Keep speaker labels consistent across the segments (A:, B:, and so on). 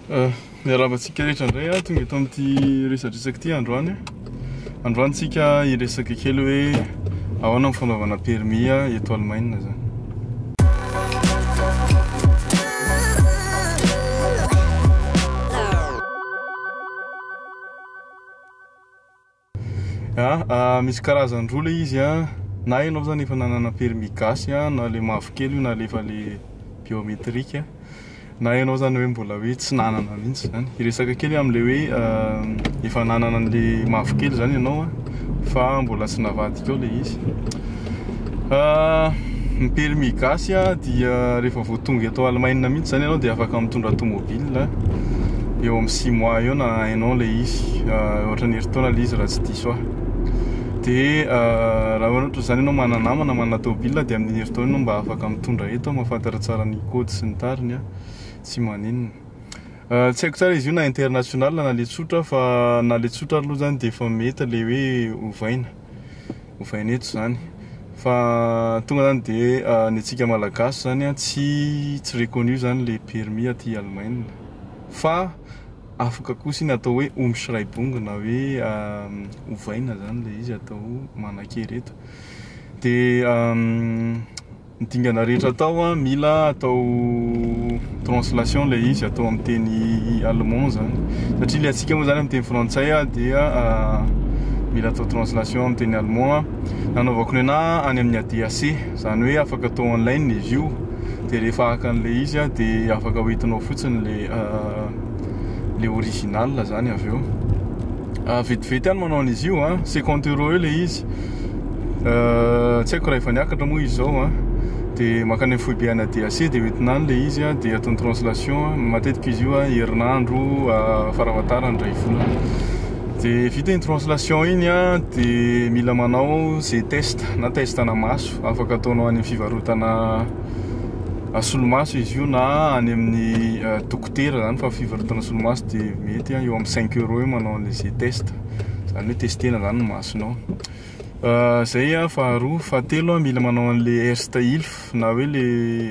A: Miarahaba antsika rehetra indray a, tonga eto amin'ity resadresaka ity androany. Androany tsika hiresaka kely hoe ahoana ny fanaovana permis eto Allemagne zany. Ah, misy karazany roa ilay izy an, na ianao zany efa nanana permis gasy an, na le mavokely io na le efa le biometrique, na ianao zany hoe mbola hoe tsy nanana mihitsy zany. Hiresaka kely amin'le hoe efa nanana an'le mavokely zany ianao an, fa mbola tsy navadika ao le izy. Ny permis gasy an dia rehefa vao tonga eto Allemagne mihitsy zany ianao dia afaka mitondra tomobile eo amin'ny six mois eo na un an ilay izy, ohatran'ny herintaona ilay izy raha tsy diso aho. Dia raha ohatra izany ianao manana namana manana tomobile dia amin'iny herintaona iny ianao mba afaka mitondra eto, mahafantatra tsara ny code sy ny tariny an, tsy maninona. Tsy haiko tsara izy io na international na le tsotra fa na le tsotra ary aloha izany dia efa mety ilay hoe ovaina. Ovaina eto izany. Fa tonga zany dia ny antsika malagasy zany an tsy tsy reconnu zany le permis aty Allemagne. Fa afaka kosa iny atao hoe Umschreibung na hoe ovaina zany le izy atao manan-kery eto. Dia Ny dingana rehetra atao an, mila atao translation ilay izy, atao amin'ny teny allemand zany. Satria ilay antsika moa zany amin'ny teny frantsay an, dia mila atao translation amin'ny teny allemand. Nanaovako ny anahy any amin'ny ADAC, izany hoe afaka atao online izy io, dia rehefa haka an'ilay izy an, dia afaka hoentinao fotsiny ilay ilay original zany avy eo. Vetivety ihany manao an'izy io an, 50 euros eo ilay izy. Tsy haiko raha efa niakatra moa izy izao an, dia mankany amin'ny foibe any ADAC dia hoentina any ilay izy an, dia atao ny translation, matetika izy io an herinandro farafahatarany iray volana. Dia vita iny translation iny an, dia mila manao izay test na test ana maso, afaka ataonao any amin'ny fivarotana solomaso izy io na any amin'ny dokotera izany fa fivarotana solomaso dia mety eo amin'ny cinq euros eo manao an'ilay test, izany hoe testena izany ny maso. Zay an faharoa, fahatelo an mila manao an'le Erste Hilfe na hoe le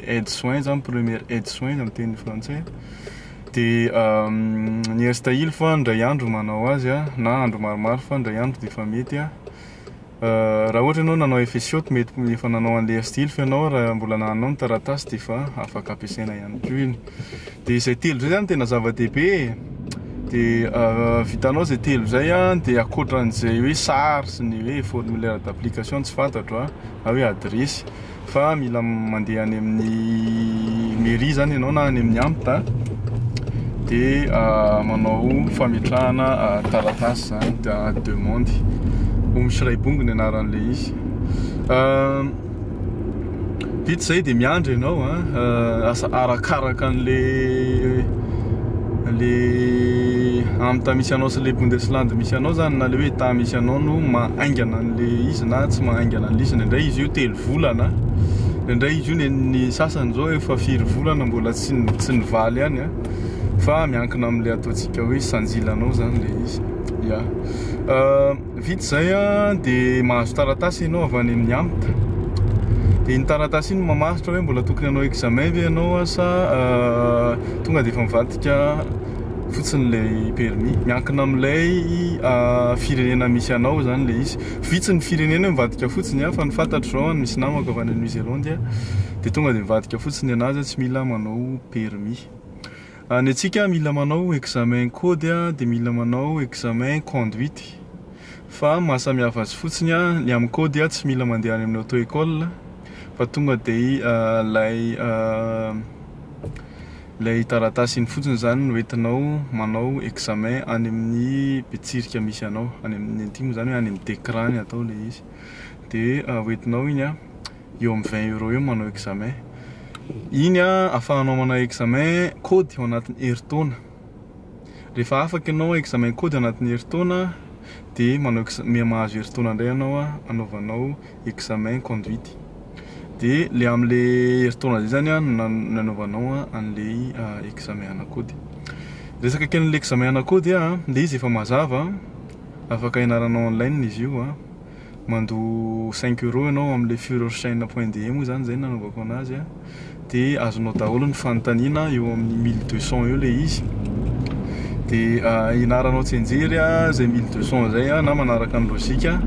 A: aide soin zany première aide soin amin'ny teny frantsay de ny Erste Hilfe an indray andro manao azy an na andro maromaro fa indray andro de efa mety an. Raha ohatra ianao nanao FSJ mety efa nanao an'le Erste Hilfe ianao raha mbola nananao ny taratasy de efa afaka ampiasaina ihany koa iny. Dia izay telo izay zany tena zava-dehibe e. Dia vitanao izay telo izay an, dia ankoatran'izay hoe sary sy ny hoe formulaire d'application tsy fantatro an, na hoe adiresy fa mila mandeha any amin'ny mairie zany ianao na any amin'ny Amt an, dia manao fametrahana taratasy zany, demande. Umschreibung ny anaran'ilay izy. Vita izay dia miandry ianao an, asa arakaraka an'le le Amt misy anao sy le Bundesland misy anao zany na le hoe Etat misy anao no mahaingana an'le izy na tsy mahaingana an'le izy. Indraindray izy io telo volana, indraindray izy io ny ny sasany zao efa firy volana mbola tsy tsy nivaly ihany an, fa miankina amin'le ataontsika hoe sanjilanao zany le izy. Ya. Vita izay an, dia mahazo taratasy ianao avy any amin'ny Amt. Dia iny taratasy iny mamaritra hoe mbola tokony hanao examen ve ianao sa tonga dia efa mivadika fotsiny ilay permis. Miankina amin'ilay firenena misy anao izany ilay izy. Vitsy ny firenena hoe mivadika fotsiny an, fa ny fantatro izao an, misy namako avy any New Zealand dia tonga dia mivadika fotsiny ny an'azy tsy mila manao permis. Ny antsika mila manao examen code dia mila manao examen conduite fa ny mahasamihafa azy fotsiny ny amin'ny code tsy mila mandeha any amin'ny auto école fa tonga dia ilay ilay taratasy iny fotsiny izany no entinao manao examen any amin'ny betsirika misy anao any amin'ny aty moa izany hoe any amin'ny DECRA ny atao ilay izy dia hoentinao iny an. eo amin'ny 20 euros eo manao examen. Iny ahafahanao manao examen code ao anatin'ny herintaona. Rehefa afaka ianao examen code ao anatin'ny herintaona dia manao ex- mahazo herintaona indray ianao anaovanao examen conduite. Dia le amin'le herintaona zay zany an no nanaovanao an'le examen ana code. Resaka kelin'le examen ana code an, le izy efa mazava, afaka ianaranao online izy io an. Mandoa cinq euros ianao amin'ilay führerschein point de moa izany izay no nanaovako anazy a, dia azonao daholo ny fanontaniana eo amin'ny mille deux cent eo ilay izy. Dia ianaranao tsianjery izay 1200 izay na manaraka ny lojika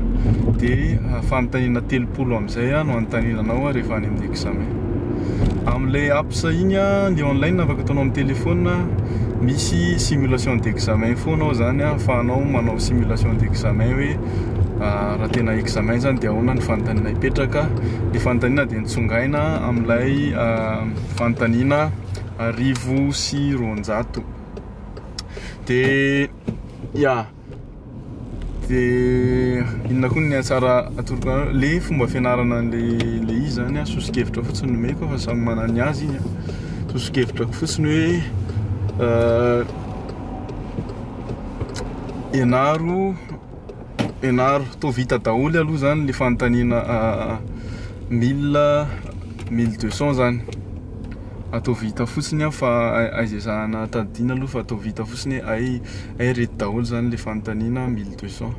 A: dia fanontaniana 30 amin'izay no anontaniana anao rehefa any amin'ny examen. Amin'ilay apps iny ny online afaka ataonao amin'ny téléphone misy simulation d'examen foana ao zany ahafahanao manao simulation d'examen hoe raha tena examen zany dia ahoana ny fanontaniana hipetraka. Ny fanontaniana dia nitsongaina amin'ilay fanontaniana 1200. Dia ya dia inona koa ny tsara atoroko anareo? Le fomba fianarana an'le le izy zany an, soso-kevitra fotsiny no omeko fa samy manana ny azy iny an. Soso-kevitrako fotsiny hoe ianaro ianaro atao vita daholo aloha zany le fanontaniana mille 1200 zany. Atao vita fotsiny an fa aiza ezahana tadidiana aloha fa atao vita fotsiny hoe hay hay reto daholo zany le fanontaniana 1200.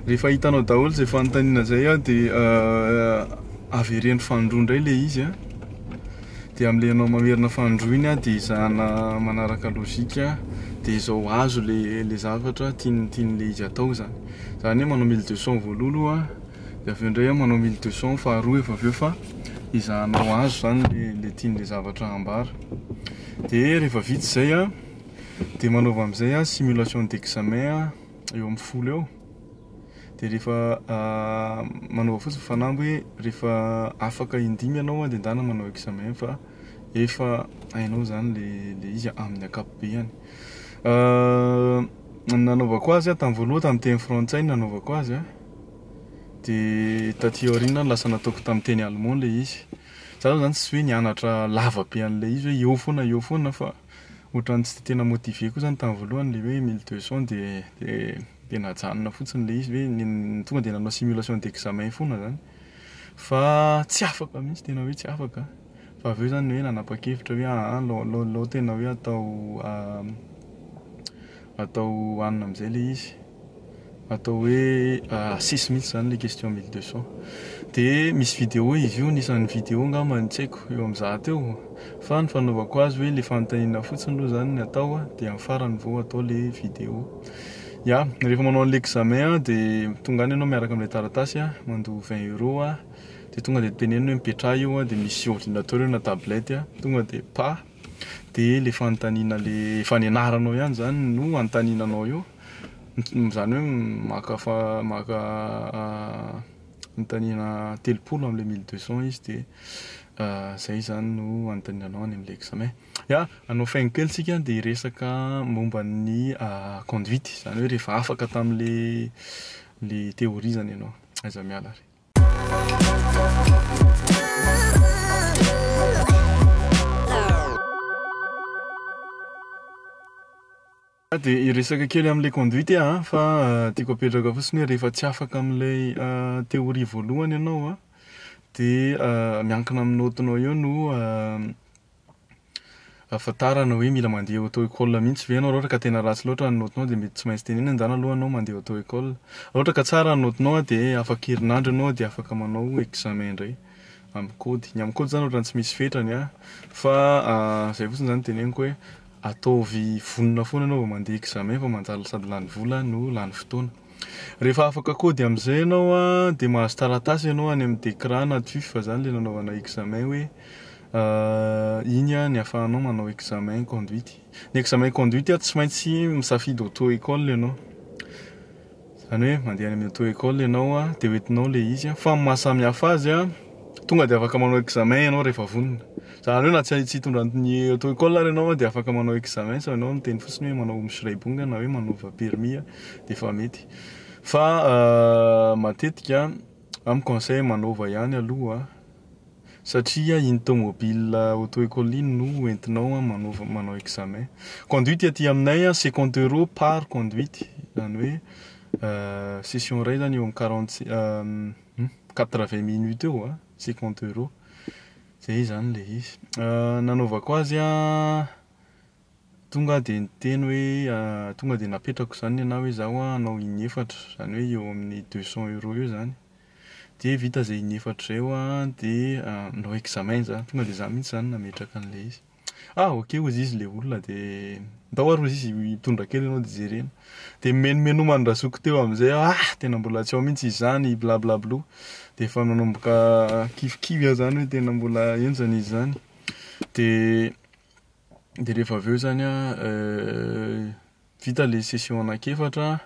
A: Rehefa hitanao daholo zay fanontaniana zay an de avereno fanindroa indray le izy an, de am'le ianao mamerina fanindroa iny an de ezahana manaraka lojika de izao azo le le zavatra tian- tian'le izy atao zany. Zany hoe manao 1200 voalohany aloha de avy eo indray manao 1200 faharoa efa avy eo fa ezahanao azo zany le le tian'le zavatra ambara. De rehefa vita izay an, de manaova amin'izay an simulation d'examen eo amin'ny 10 eo. De rehefa manaova fotsiny fanamby hoe rehefa afaka in-dimy ianao an de ndana manao examen fa efa hainao zany le le izy amin'ny ankapobeny. Ny nanaovako azy an tamin'ny voalohany tamin'ny teny frantsay no nanaovako azy an, de taty aoriana lasa nataoko tamin'ny teny allemand le izy. Za zany tsy hoe nianatra lava be an'ilay izy hoe eo foana eo foana fa ohatran'ny tsy de tena motivé koa zany tamin'ny voalohany le hoe 1200 de de de najanona fotsiny le izy hoe tonga de nanao simulation d'examen foana zany fa tsy afaka mihitsy tena hoe tsy afaka fa avy eo zany hoe nanapa-kevitra hoe aa alao alao alao tena hoe atao atao hanina amin'izay le izy. Atao hoe asesy mihitsy zany le question 1200. De misy vidéo izy io, anisan'ny vidéo angamba tsy haiko eo amin'ny 100 eo fa ny fanaovako azy hoe le fanontaniana fotsiny aloha zany ny atao de amin'ny farany vao atao le vidéo. Ya, rehefa manao an'le examen de tonga any ianao miaraka amin'ilay taratasy mandoa 20 euros de tonga de tenenina hoe mipetraha eo de misy ordinateur eo na tablette tonga de pa de le fanontaniana le efa nianaranao ihany zany no anontaniana anao eo. Izany hoe maka fa maka anontaniana 30 amin'ilay 1200 izy dia izay izany no anontaniana anao any amin'ilay examen. Ya, hanao faingo kely tsika dia hiresaka momba ny conduite, izany hoe rehefa afaka tamin'ilay le théorie izany ianao. Aiza miala ary. Dia hiresaka kely amin'ilay conduite aho an, fa tiako apetraka fotsiny hoe rehefa tsy afaka amin'ilay théorie voalohany ianao an, dia miankina amin'ny naotinao eo no ahafantarana hoe mila mandeha auto école mihitsy ve ianao, raha ohatra ka tena ratsy loatra ny naotinao dia mety tsy maintsy tenenina ndana aloha ianao mandeha auto école. Raha ohatra ka tsara ny naotinao an dia afaka herinandro ianao dia afaka manao examen indray amin'ny code. Ny amin'ny code izany ohatran'ny tsy misy fetrany an, fa izay fotsiny izany no teneniko hoe Ataovy vonona foana ianao vao mandeha examen fa manjary sady lany vola no lany fotoana. Rehefa afaka code amin'izay ianao an, dia mahazo taratasy ianao any amin'ny DECRA na TUF izany ilay nanaovana examen hoe iny an ny ahafahanao manao examen conduite. Ny examen conduite an tsy maintsy misafidy auto école ianao. Izany hoe mandeha any amin'ny auto école ianao an, dia hoentinao ilay izy an, fa ny maha samy hafa azy an, tonga dia afaka manao examen ianao rehefa vonona. Izany hoe na tsy tsy hitondra ny auto école ary ianao dia afaka manao examen, sao ianao miteny fotsiny hoe manao Umschreibung na hoe manova permis dia efa mety. Fa matetika aho mi-conseille manaova ihany aloha satria iny tomobile auto école iny no entinao manova manao examen. Conduite aty aminay 50 euros par conduite, izany hoe session iray izany eo amin'ny quarante 80 minutes eo an, 50 euros, zay izany ilay izy. Nanaovako azy an, tonga dia niteny hoe tonga dia napetrako izany ny anahy hoe izaho hanao in'efatra, izany hoe eo amin'ny 200 euros eo izany. Dia vita izay in'efatra izay aho an, dia nanao examen za, tonga dia za mihitsy izany nametraka an'ilay izy. Ah ok hozy izy le olona de ndao ary hozy izy hitondra kely ianao de jerena. De mimenomenomany-drazoky teo amizay aho, ah tena mbola tsy ao mihitsy izy zany blablablo. De efa nanomboka kivikivy aho zany hoe tena mbola henjana izy zany. De de rehefa avy eo zany an, vita le session anankiefatra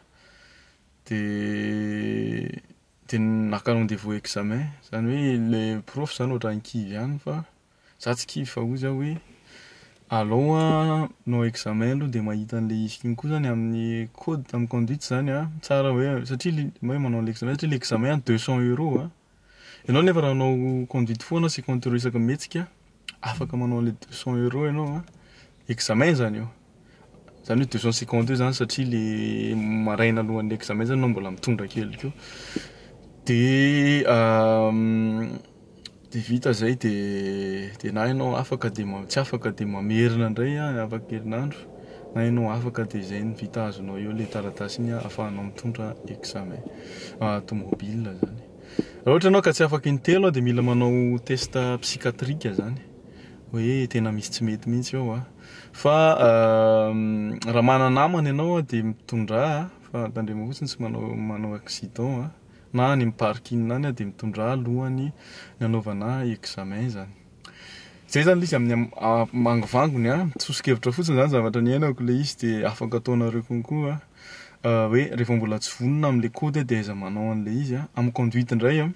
A: de de naka rendez-vous examen, zany hoe le prof zany ohatran'ny kivy ihany fa za tsy kivy fa hozy aho hoe alao an hanao examen aloha de mahita an'le izy konko zany amin'ny code amin'ny conduite zany an, tsara hoe satria le hoe manao an'le examen satria le examen 200 euros an, ianao nefa raha hanao conduite foana 50 euros isaky ny mihetsika, afaka manao an'le 200 euros ianao an, examen zany io, zany hoe 250 eo zany satria le maraina alohan'le examen zany anao mbola mitondra kely koa. De de vita zay de de na ianao afaka de tsy afaka de mamerina indray an afaka herinandro, na ianao afaka de zay no vita azonao eo le taratasy iny ahafahanao mitondra examen tomobile zany. Raha ohatra ianao ka tsy afaka intelo de mila manao test psychiatrique zany hoe tena misy tsy mety mihitsy ao an. Fa raha manana namana ianao de mitondrà fa tandremo fotsiny tsy manao manao accident an, na any amin'ny parking any de mitondrà alohan'ny hanaovana examen zany. Zay zany le izy amin'ny ambangovangony an, soso-kevitra fotsiny zany zavatra niainako le izy de afaka ataonareo konko an, hoe rehefa mbola tsy vonona amin'le code de aiza manao an'le izy an. Amin'ny conduite indray an,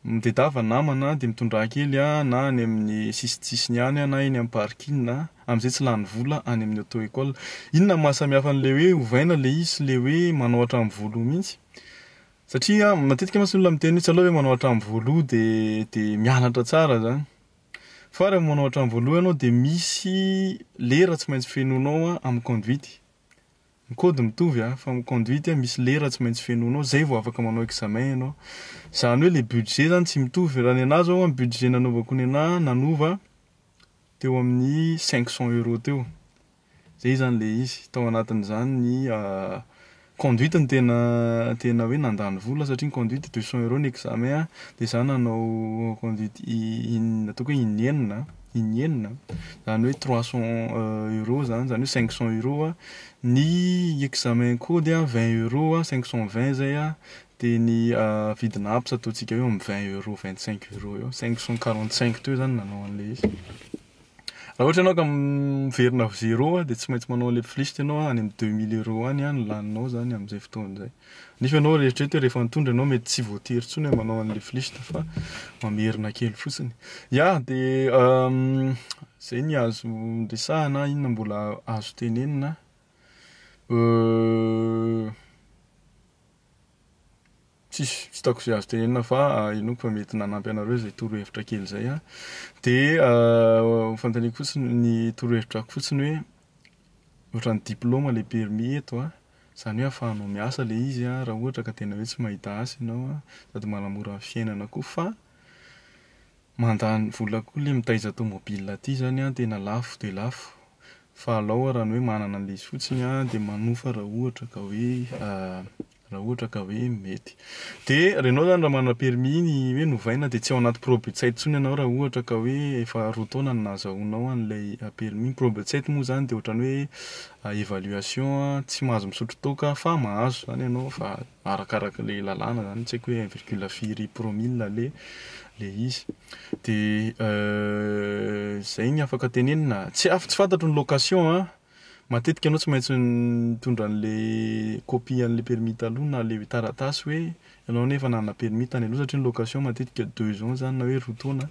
A: mitadiava namana de mitondrà kely an, na any amin'ny sisintsisiny any an, na eny amin'ny parking amin'izay tsy lany vola any amin'ny auto école. Inona no mahasamihafa an'le hoe ovaina le izy sy le hoe manao hatramin'ny voalohany mihitsy? Satria matetika mantsy ny olona miteny hoe tsy aleo ve manao hatramin'ny voalohany de de mianatra tsara zany. Fa raha manao hatramin'ny voalohany ianao de misy lera tsy maintsy fenoinao an amin'ny conduite. Ny code mitovy an, fa amin'ny conduite misy lera tsy maintsy fenoinao zay vao afaka manao examen ianao. Zany hoe le budget zany tsy mitovy. Raha ny anahy zao an, budget nanaovako ny anahy nanova teo amin'ny 500 euros teo. Zay zany le izy. Tao anatin'izany ny conduite no tena tena hoe nandany vola satria ny conduite 200 euros ny examen an, de za nanao conduite in- ataoko hoe inenina inenina, zany hoe 300 euros zany, zany hoe 500 euros an, ny examen code an 20 euros an, 520 zay an, de ny vidina apps ataontsika hoe eo amin'ny 20 euros 25 euros eo, 545 teo zany nanao an'le izy. Raha ohatra ianao ka miverina avy zéro de tsy maintsy manao an'le Pflicht ianao any amin'ny 2000 euros any no laninao zany amin'izay fotoana izay. Nefa ianao eritrereto hoe rehefa nitondra ianao mety tsy voatery intsony hoe manao an'le Pflicht fa mamerina kely fotsiny. Ya de zay ny azo resahana, inona mbola azo tenenina? Tsisy, tsy hitako izay azo tenenina fa inoako fa mety nanampy anareo izay torohevitra kely izay an. De fanontaniako fotsiny, ny torohevitrako fotsiny hoe ohatran'ny diplôme le permis eto an, izany hoe ahafahanao miasa le izy an raha ohatra ka tena hoe tsy mahita asa ianao an, sady manamora ny fiainana koa fa mandany vola koa le mitaiza tomobile aty zany an, tena lafo dia lafo. Fa alao raha ny hoe manana an'le izy fotsiny an dia manofa raha ohatra ka hoe raha ohatra ka hoe mety. Dia renao zany raha manana permis ny hoe novaina dia tsy ao anaty Probezeit intsony ianao raha ohatra ka hoe efa 2 taona no nahazahoanao an'ilay permis. Ny Probezeit moa zany dia ohatran'ny hoe évaluation, tsy mahazo misotro toaka fa mahazo zany ianao fa arakarak'ilay lalàna zany, tsy haiko hoe un virgule firy promille le le izy. Dia zay ny afaka tenenina. Tsy af- tsy fantatro ny location an, matetika ianao tsy maintsy mitondra an'le copie an'le permis taloha na le taratasy hoe ianao nefa nanana permis tany aloha satria ny location matetika 2 ans zany na hoe 2 taona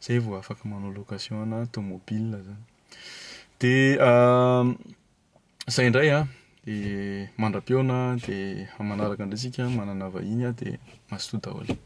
A: zay vao afaka manao location ana tomobile zany. Dia zay indray an, dia mandra-pihaona dia amin'ny manaraka indray tsika manana vahiny dia mazotoa daholo.